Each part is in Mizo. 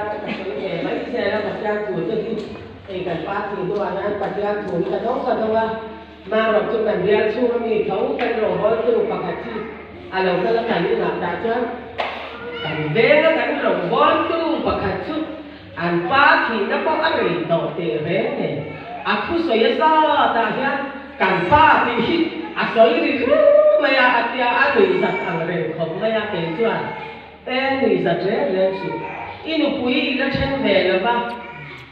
hian ka sawi ve mai zel a, Pathian thu te hi hei kan party hnuah hian Pathian thu hi ka dawng ka dawng a, marawh chu kan bial chhung ami tho kan rawngbawltu pakhat hi a lo kal a kan inah tah chuan kan veng a kan rawngbawltu pakhat chu an pa thihna pawh a rei tawh teh reng nen a thusawi a zatah hian kan pa tih hi a sawi ri reng mai a, a tia a nuihzat ang reng khawp mai a kei chuan. E nuihzat reng reng suh. I nupui i la then ve lo va,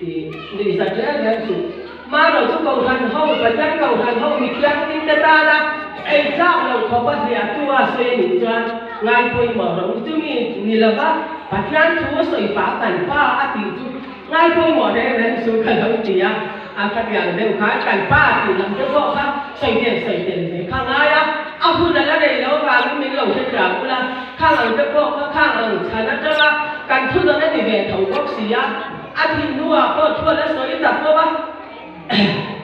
i nuihzat reng reng suh. Marawh chu Kohhran ho, Pathian Kohhran ho mi thianghlim te tana ei tlak lo khawpa hliahtu a sawi a nih chuan ngai pawimawh rawh u. Chumi ni lo va, Pathian thu a sawi pah kan pa a tih chu ngai pawimawh reng reng suh ka lo ti a. A khatiang deuh khan kan pa tih lam te pawh kha sawi tel sawi tel ve kha ngai a, a hun a la rei lo avangin min lo hrethiam ula, khang ang te pawh kha khang ang chhan atanga kan thu dawn a ni ve tho bawk si a, a thih hnuah pawh thu a la sawi ta fo a,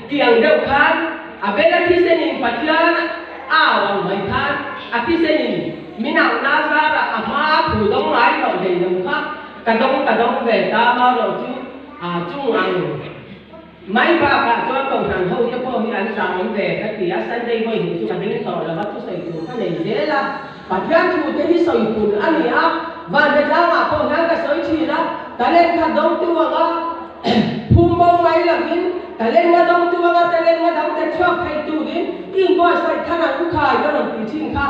tiang deuh khan a bel a thisenin Pathian a au ang mai khan a thisenin min ang na zarah a hma a thu dawng ngai tawh hlei lo kha ka dawng ka dawng ve ta marawh chu. A chung ang mai bakah chuan Kohhran ho te pawh hi an zah awm ve ka ti a, Sunday vawi hnih chu ka ding tawh lo a, thusawi tur ka nei zel a, Pathian thu te hi sawi pun a ni a, vanve tlangah pawh hian ka sawi thin a, talent khat dawngtu anga phum bo mai lovin talent nga dawngtu anga talent nga dang te chhuak thei turin inbuatsaih thar ang u khai ka rawn ti thin kha.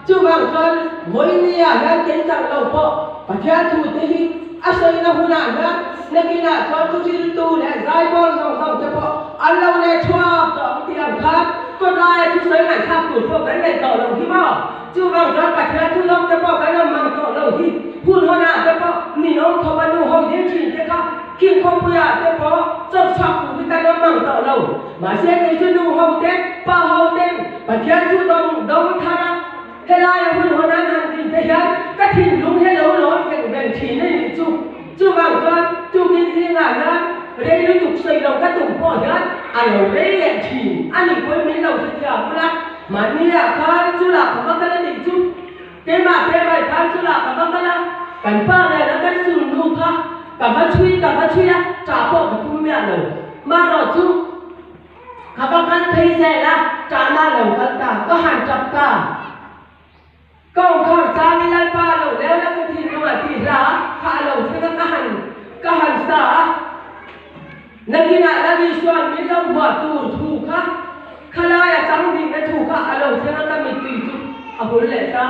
Chuvang chuan vawinia hian kei chang lo pawh Pathian thu te hi a sawina hunah hian nakinah chuan thuhriltu leh zaipawl zawng zawng te pawh an lo leh thuak tawh ang tih ang khan kawtlaia thusawi ngaihthlak tur pawh kan nei tawh lo hi maw? Chuvang chuan Pathian thu lawk te pawh kan awm mang tawh lo hi hun hawnah te pawh ninawm khawp a nu ho ding thin te kha khing khawpuiah te pawh chawp chhuak tur hi kan awm mang tawh lo. Mahse kei chu nu ho te, pa ho ten Pathian chu dawng dawng thar a, helaia hun hawn an han tih te hian ka thinlung he lo lawn veng veng thin a nih chu. Chuvang chuan tukin zingah hian rei lutuk sawi lo ka tum pawh hian a lo rei leh thin a nih pawhin min lo hrethiam bul a, mahniah khan chulah ka va kal a nih chu. Keimah te mai khan chulah ka va kal a, kan pa nena kan sulhnu kha ka va chhui ka va chhui a, ṭah pawh ka tum miah lo. Marawh chu ka va kal phei zel a, ṭahna lo kal ta, ka han ṭap ta. Ka awmkhar changin Lalpa lo leu la ka thinlung a tih hla kha a lo thleng a, ka han ka han sa a. Nakinah Lal Isua'n min lo hmuah tur thu kha khalaia chang dihna thu kha a lo thleng a, ka mittui chu a hul leh ta.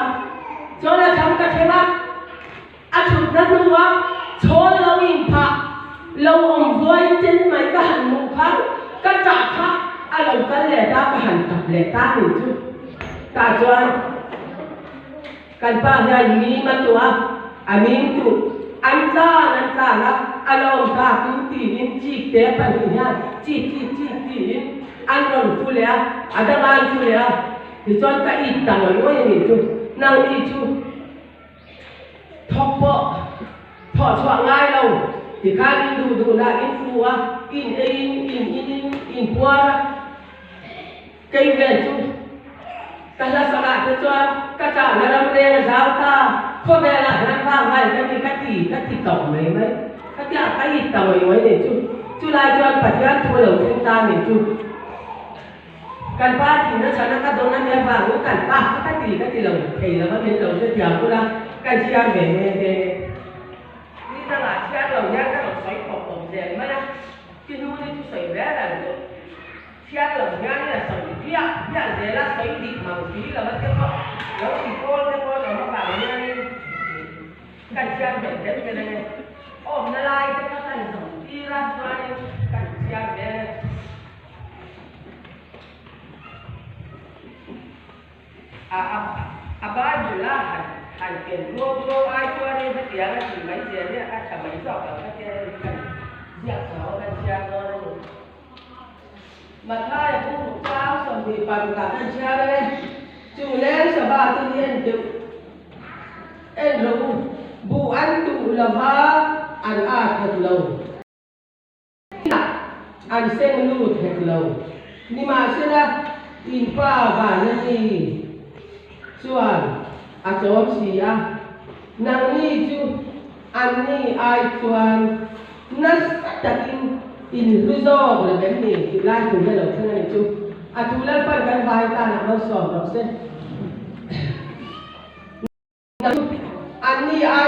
Chuan a chang ka thleng a, a thutna hnua chhawl lo inphah lo awm vuai chen mai ka han hmuh khan ka ṭah kha a lo kal leh ta, ka han tap leh ta ni chu. Tah chuan. Kan pa hian mim a tuah a, a mim chu an tlan an tlan a, a lawm takin tiin chik te pahnih hian chik chik chik tiin an rawn fu leh a, a danga an fu leh a, tichuan ka it ta ngawih ngawih a nih chu, nangni chu thawk pawh thawh chhuah ngai lo, tikhan in duh duhna in fu a, in ei in in in in in puar a. Kei vel chu ka hla sakah te chuan ka chahna ram reng a zau ta, khawvelah hian vang ngai ka ni ka ti ka ti tawh mai mai. Khatia ka it ta ngawih ngawih nei chu chulai chuan Pathian thu a lo thleng ta ni chu kan pa thihna chhana ka dawn a nia vangin kan pa kha ka ti ka ti lo thei lo va min lo hrethiam bula kan chhiar ve nghe nghe. Ni dangah chhiar lo hian ka rawn sawi khawp awm zel mai a, ti hnu ni chu sawi ber ang chu. Thiang lo hianin a sawi hmiah hmiah zel a, sawi dik mang si lo a te pawh lo ti pawl te pawh an awm avang hianin kan chhiar ve zel zel a ni. Awmna lai te kha kan zawm tir a chuanin kan chhiar ve a ni. A a Bible a han han ken ruau ruau ai chuanin hetiang a tih mai zel hi a tha mai zawk ang kha tia hei kan ziak chho a kan chhiar dawn a ni. Mathaia pu ruk chang 26 ah kan chhiar e. Chu leng sava te hi en deuh en rawh u, buh an tuh lova an at hek lo. An seng lut hek lo. Nimahsela, in pa van a ni chuan a chawm si a, nangni chu. Anni ai chuan nasa takin in hlu zawk lo em ni tih lai tur hi a lo thleng a ni chu. A thu Lalpan kan vai tanah malsawm rawh se. Anni ai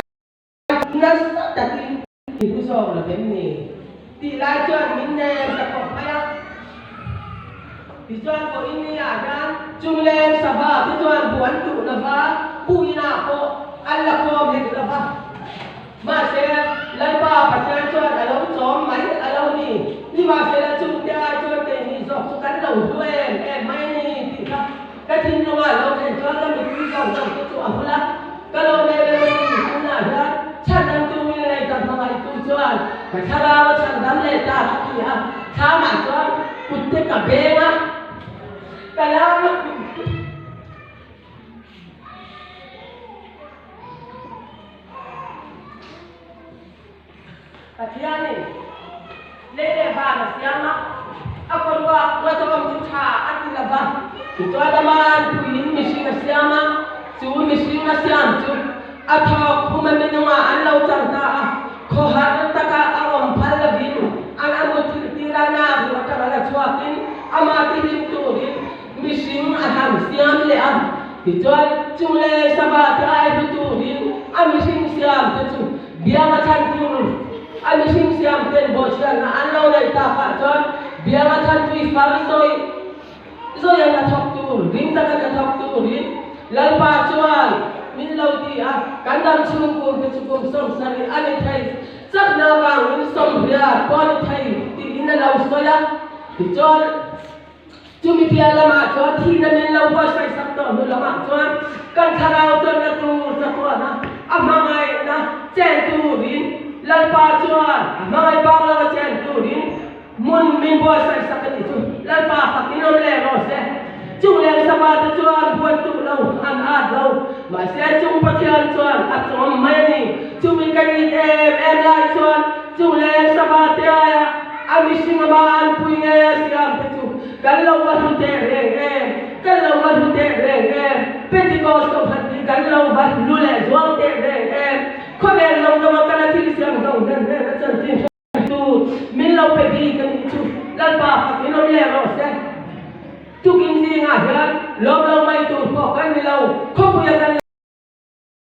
nasa takin in hlu zawk lo em ni tih lai chuan min nem ta khawp mai a. Tichuan pawhin ni ah hian chungleng sava te chuan bu an tuh lova, bu inah pawh an la khawm hek lova. Mahse, Lalpa Pathian chuan a lo chawm mai a lo ni. Nimahsela chungte ai chuan keini zawk chu kan lo hlu em em mai a ni tih kha ka thinlungah lo thlen chuan ka mittui zawng zawng te chu a hul a. Ka lawm em em a ni, tunah hian chhandam tumin lei ka hmangaihtu chuan ka thlarau a chhandam leh ta ka ti a, thlamah chuan kut te ka beng a, ka lam a. Pathianin lei leh van a siam a, a kawruak ruatawm chu tha a ti lo va. Tichuan Aman puiin mihring a siam a, chu mihring a siam chu a thawk khum a minungah an lo chang ta a, khawhar taka a awm phal lovin an a muthilh tir a, nak ruh atanga la chhuakin amah tihlim turin mihring a han siam leh a. Tichuan chung leh sava te ai hlu turin a mihring siam te chu Bianga chhan tur a mihring siam ten bawhchhiatna an lo neih takah chuan Bianga chhan tui far sawi zawi a thawk tur, ring taka ka thawk turin Lalpa chuan min lo ti a, kan dam chhung kum te chu kum 70 a ni thei, chakna vangin 80 pawh a ni thei tiin a lo sawi a. Tichuan. Chumi piah lamah chuan thihna min lo buaihsaihsak tawh hnu lamah chuan kan thlarau chuanna tur chatuana a hmangaihna chen turin Lalpa chuan a hmangaih bang lova chen turin hmun min buaihsaihsak a nih chu. Lalpa fak in awm leh rawh se. Chung leng sava te chuan buai tuh lo an at lo. Mahse chung Pathian chuan a chawm mai a ni. Chumi kan it em em lai chuan chung leng sava te aia A mihring ama an pui nge siam te chu kan lo va hlu teh reng em, kan lo va hlu teh reng em, Pentecost kohhran hi kan lo va hlu leh zuang teh reng em, khawvel lo dawng a kala thil siam zawng hnen hnen a chanchin hretu min lo pe bik a nih chu Lalpa fak in awm leh rawh se. Tukin zingah hian lawm lo mai.